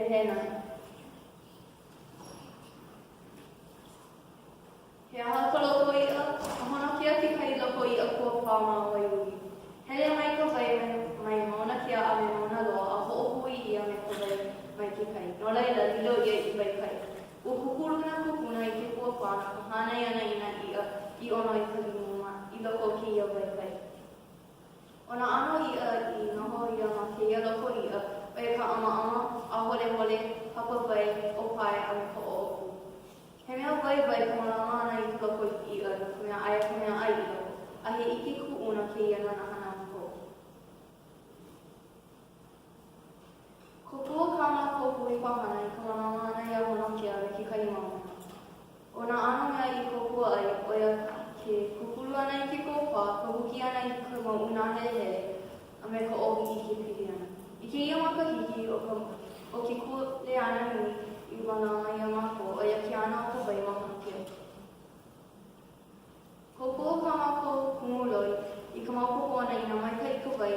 wehewehe naʻe. He aha ka loko iʻa? ʻO Honokea kekahi loko iʻa kuapā ma Waiuli. Hele mai ka wai mai Mauna Kea a me Mauna Loa a hoʻohui ʻia me ka wai mai ke kai, no laila, lilo ia i wai kai. Ua kūkulu nā kūpuna i ke kuapā no ka hānai ʻana i nā iʻa i ʻono i ka limu ma i loko o kēia wai kai. ʻO nā ʻano iʻa i noho ia ma kēia loko iʻa, ʻo ia ka ʻamaʻama, ʻāholehole, hapawai, ʻōpae, a me ka ʻoʻopu. He mea waiwai ka mālama ʻana i ka loko iʻa no ka mea aia ka mea ʻai i loko, a he ʻike kuʻuna kēia no nā hanauna hou. Kōkua kā mākou hui pāhana i ka mālama ʻana iā Honokea me kekahi mau mea. ʻO nā ʻano mea i kōkua ai, ʻo ia ke kūkulu ʻana i ke kōpā, ka huki ʻana i ka mauʻu nāhelehele, a me ka ʻohi ʻikepili ʻana. I kēia makahiki, ʻo ka ʻo ke kuleana nui i mālama iā mākou, ʻo ia ke ana o ka wai ma Honokea. Kōkua kā mākou kumu loli i ka maopopo ʻana inā maikaʻi ka wai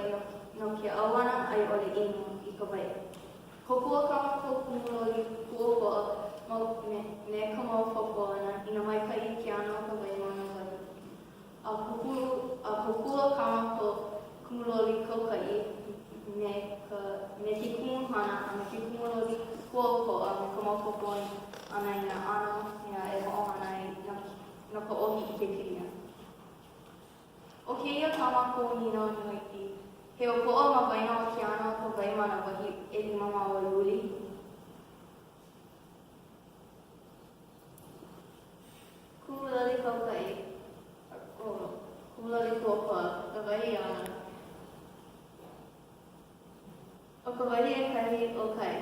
no ke ʻauana a i ʻole ʻino i ka wai. Kōkua kā mākou kumu loli kūʻokoʻa me, me ka maopopo ʻana inā maikaʻi ke ana o ka wai ma nā wahi. A kūkulu, a kōkua kā mākou kumu loli kaukaʻi me ka, me ke kumu hana a me ke kumu loli kūʻokoʻa me ka maopopo ʻana i nā ʻano mea e hoʻohana ai no no ka ʻohi ʻikepili ʻana. ʻO kēia kā mākou nīnau nui, he ʻokoʻa ma waena o ke ana o ka wai ma nā wahi ʻelima ma Waiuli? Kumuloli kaukaʻi, Kumuloli kūʻokoʻa, ka wahi ana. ʻO ka wahi ʻekahi ʻo kai.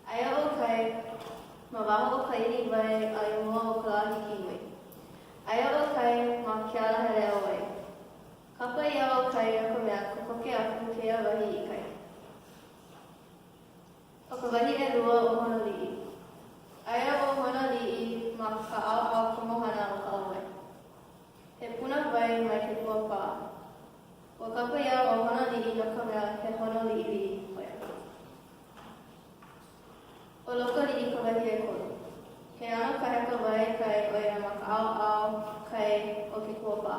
Aia ʻo kai ma waho o ka ʻiliwai a i mua o Kalāhikīnui. Aia ʻo kai ma ke alahele ʻO Wai. Kapa ʻia ʻo kai no ka mea kokoke aku kēia wahi i kai. ʻO ka wahi ʻelua ʻo Honoliʻi. Aia ʻo Honoliʻi ma ka ʻaoʻao komohana o ka ʻAuwai. He puna wai mai ke kuapā. Ua kapa ʻia ʻo Honoliʻi no ka mea he hono liʻiliʻi ʻo ia. ʻO Lokoliʻi ka wahi ʻekolu. He ʻano kāheka wai kai ʻo ia ma ka ʻaoʻao kai o ke kuapā.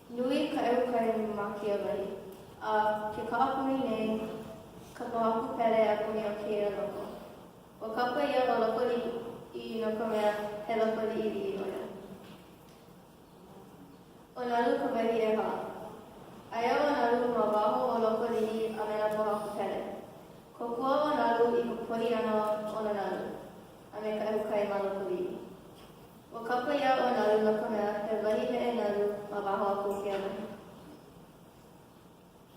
Nui ka ʻehu kai ma kēia wahi, a ke kaʻapuni nei ka pōhaku pele a puni o kēia loko. Ua kapa ʻia ʻo Lokoliʻi no ka mea he loko liʻiliʻi ʻo ia. ʻO Nalu ka wahi ʻehā. Aia ʻo Nalu ma waho o Lokoliʻi a me nā pōhaku pele. Kōkua ʻo Nalu i ka poʻi ʻana o nā nalu a me ka ʻehu kai ma Lokoliʻi. Ua kapa ʻia ʻo Nalu no ka mea he wahi heʻe nalu ma waho aku o kēia wahi.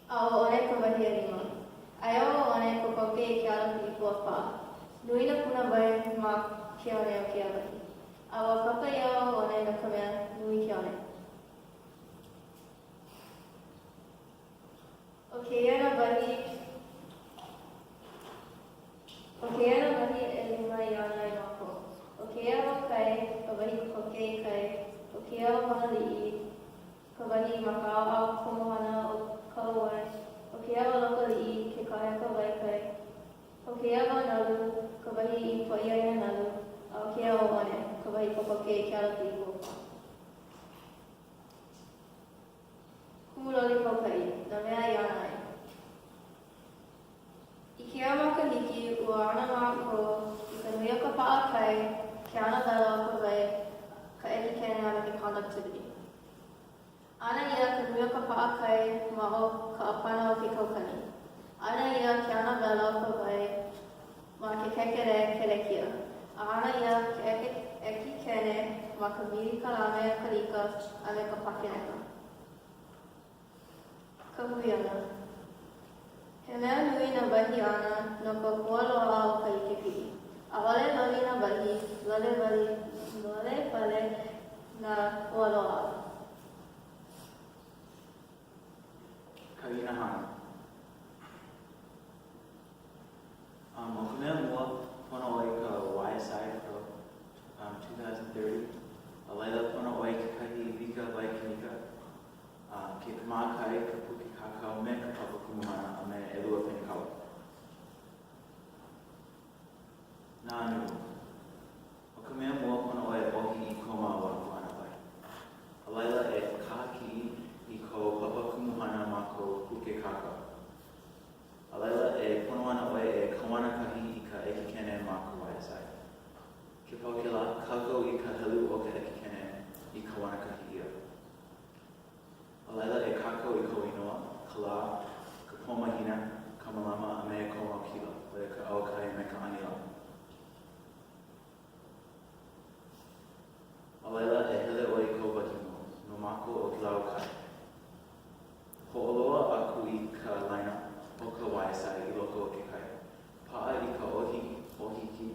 A ʻo One ka wahi ʻelima. Aia ʻo One kokoke i ke alapiʻi kuapā. Nui nā puna wai ma ke one o kēia wahi. A ua kapa ʻia ʻo One no ka mea, nui ke one. ʻO kēia nā wahi ʻO kēia nā wahi ʻelima i ana ai mākou. ʻO kēia ʻo kai, ka wahi kokoke i kai, ʻo kēia ʻo Honoliʻi, Ka wahi ma ka ʻaoʻao komohana o ka ʻAuwai, ʻo kēia ʻo Lokoliʻi, ke kāheka wai kai, ʻo kēia ʻo Nalu, ka wahi i poʻi ai nā nalu, a ʻo kēia ʻo One, ka wahi kokoke i ke alapiʻi kuapā. Kumuloli kaukaʻi, nā mea i ana ai. I kēia makahiki, ua ana mākou i ka nui o ka paʻakai, ke ana wela o ka wai, ka ʻekikene a me ke conductivity. Ana ʻia ka nui o ka paʻakai ma o ka ʻāpana o ke kaukani. Ana ʻia ke ana wela o ka wai ma ke kēkelē kelekia. A ana ʻia ke ʻekikene ma ka milikalame kalika a me ka pakeneka. Ka hui ʻana. He mea nui nā wahi ana no ka hualoaʻa o ka ʻikepili. ʻAʻole loli nā wahi, lole wale, lole wale nā hualoaʻa. Kaʻina hana. Um, ʻo ka mea mua, pono ʻoe i ka YSI Pro um, 2030. A laila, pono ʻoe i kekahi bika laikinika. A ke kumākai, ka puke kākau me ka papa kumuhana a me ʻelua penikala. ana ʻoe e kauanakahi i ka ʻekikene ma ka YSI. Ke pau kēlā, kākau i ka helu o ka ʻekikene i kauanakahi ʻia. A laila e kākau i kou inoa, ka lā, ka pō mahina, ka malama a me kou mau kila, ʻo ia ka ʻaukai a me ka anilā. A laila e hele ʻoe i kou wahi mua, no mākou ʻo kēlā ʻo kai. Hoʻoloa aku i ka laina o ka YSI i loko o ke kai. Paʻa i ka ʻohi, ʻōhiki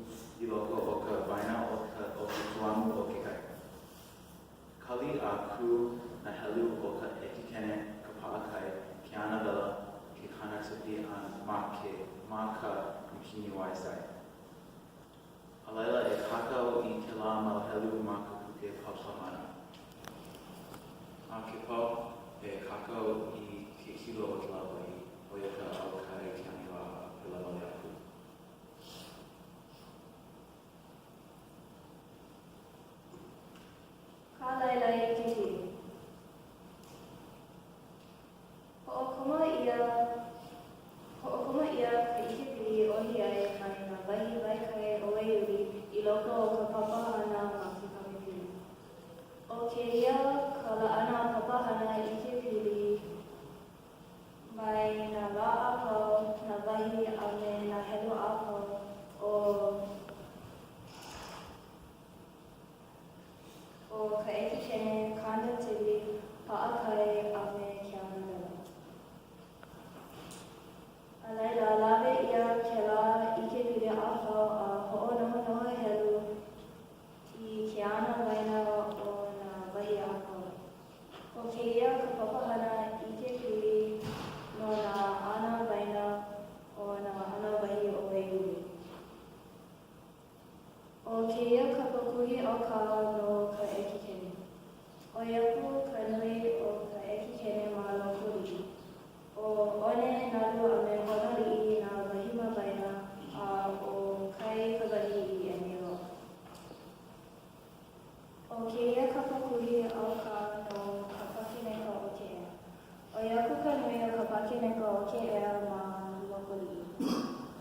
i loko o ka waena o ka, o ke kolamu o ke kai. Kali a kū nā helu o ka ʻekikene, ka paʻakai, ke ana wela, ke conductivity a ma ke, ma ka mīkini YSI. A laila e kākau i kēlā mau helu ma ka puke papahana. A ke pau, e kākau i ke kilo o kēlā wahi, ʻo ia ka ʻaukai, ke anilā, a pēlā wale aku. Kālailai ʻikepili. Hoʻokomo ʻia Hoʻokomo ʻia ka ʻikepili i ʻohi ai mai nā wahi wai kai o Waiuli i loko o ka papahana ma ke kapepili. ʻO kēia ka laʻana papahana ʻikepili mai nā lā a pau, nā wahi a me nā helu a pau o ʻO ka ʻekikene, conductivity, paʻakai a me ke ana wela. A laila, lawe ʻia kēlā ʻikepili a pau a hoʻonohonoho helu i ke ana waena o nā wahi a pau. ʻO kēia ka papahana ʻikepili no nā ana waena o nā ʻano wahi o Waiuli. ʻO kēia ka pakuhi ʻaukā no ka ʻekikene. ʻOi aku ka nui o ka ʻekikene ma Loko Liʻi. ʻO One Nalu a me Honoliʻi nā wahi ma waena, a ʻo Kai ka wahi i emi loa. ʻO kēia ka pakuhi ʻaukā no ka pakeneka o ke ea. ʻOi aku ka nui o ka pakeneka o ke ea ma Loko Liʻi.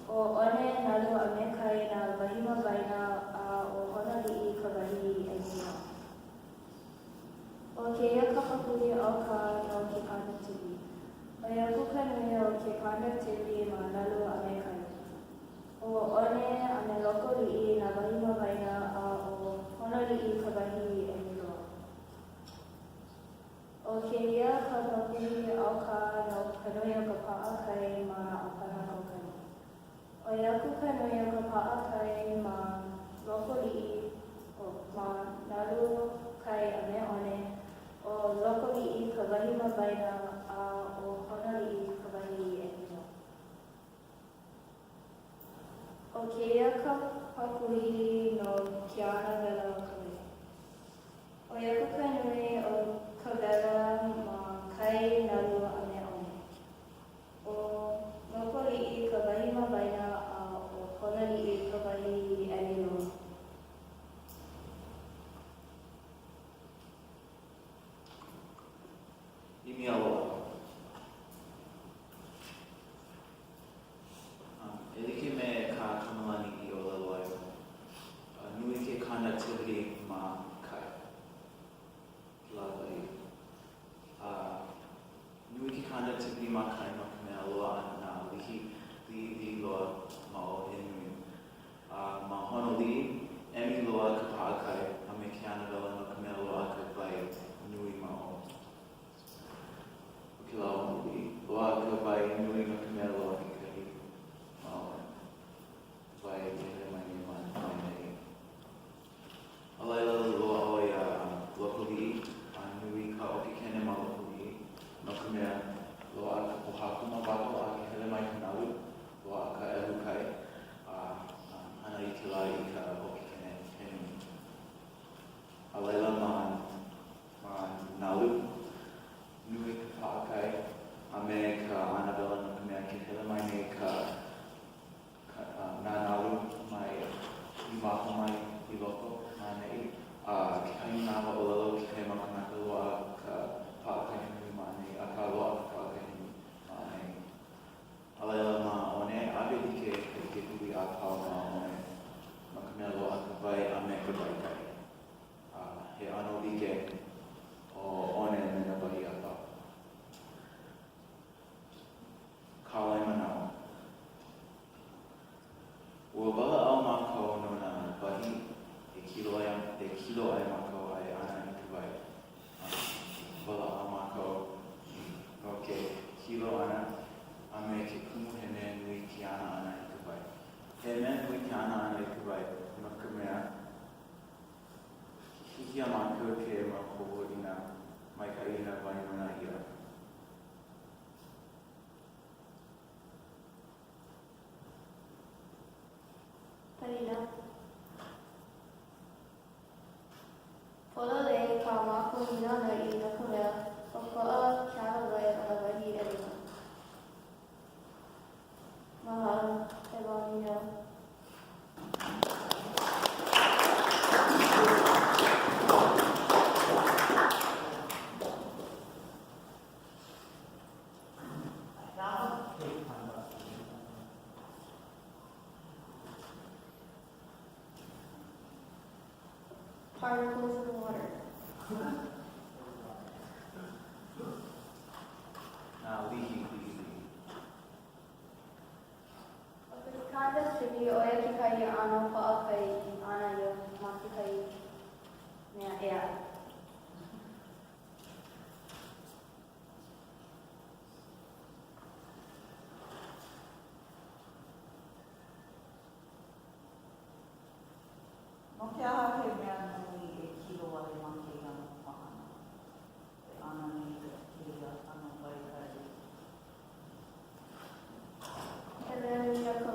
ʻO One Nalu a me Kai nā wahi ma waena a ʻo Honoliʻi ka wahi i emi loa. ʻO kēia ka pakuhi ʻaukā no ke conductivity. ʻOi aku ka nui o ke conductivity ma Nalu a me Kai. ʻO One a me Loko Liʻi nā wahi ma waena a ʻo Honoliʻi ka wahi i emi loa. ʻO kēia ka pakuhi ʻaukā no ka nui o ka paʻakai ma nā ʻāpana kaukani. ʻOi aku ka nui o ka paʻakai ma Loko Liʻi, ma Nalu Kai a me One, ʻo Loko Liʻi ka wahi ma waena a ʻo Honoliʻi ka wahi i emi loa. ʻO kēia ka pakuhi no ke ana wela o ka wai. ʻOi aku ka nui o ka wela ma kai nalu a me one. ʻO Loko Liʻi ka wahi ma waena a ʻo Honoliʻi ka wahi i emi loa. ʻImi aloha. E like me kā Kamalani i ʻōlelo ai, nui ke conductivity ma kai. Kēlā wahi. A nui ke conductivity ma kai no ka mea loaʻa nā lihi liʻiliʻi loa ma o he nui. A ma Honoliʻi, emi loa ka paʻakai a me ke ana wela no ka mea loaʻa ka wai nui ma o. ʻO kēlā ʻo Honoliʻi, loaʻa ka wai nui no ka mea loaʻa kekahi ma o wai ke hele mai nei ma ʻaneʻi. A laila, loaʻa ʻo ia Loko Liʻi, a nui ka ʻokikene ma Loko Liʻi, no ka mea, loaʻa ka pōhaku ma waho a ke hele mai ka nalu, loaʻa ka ʻehu kai, a hana i kēlā i ka ʻokikene he nui. A laila ma, ma Nalu, nui ka paʻakai a me ka ana wela no ka mea ke hele mai nei ka ka, nā nalu mai i waho mai i loko ma ʻaneʻi, a kekahi manawa ʻōlelo kekahi mau kānaka loaʻa ka paʻakai he nui ma ʻaneʻi, akā loaʻa ka paʻakai he nui ma ʻaneʻi. Hiki iā mākou ke maopopo i nā maikaʻi nā wai nona ia. Palena. Pololei kā mākou hina noiʻi no ka mea, ʻokoʻa ke ana wai o nā wahi ʻelua. Mahalo, e mau nīnau. Particles in water. Nā lihi liʻiliʻi. ʻO ke conductivity, ʻo ia kekahi ʻano paʻakai i ana ʻia ma kekahi mea ʻē aʻe. No ke aha he mea nui e kilo wale ma kēia mau pāhana e ana nei kēia ʻano waiwai? He mea nui no ka.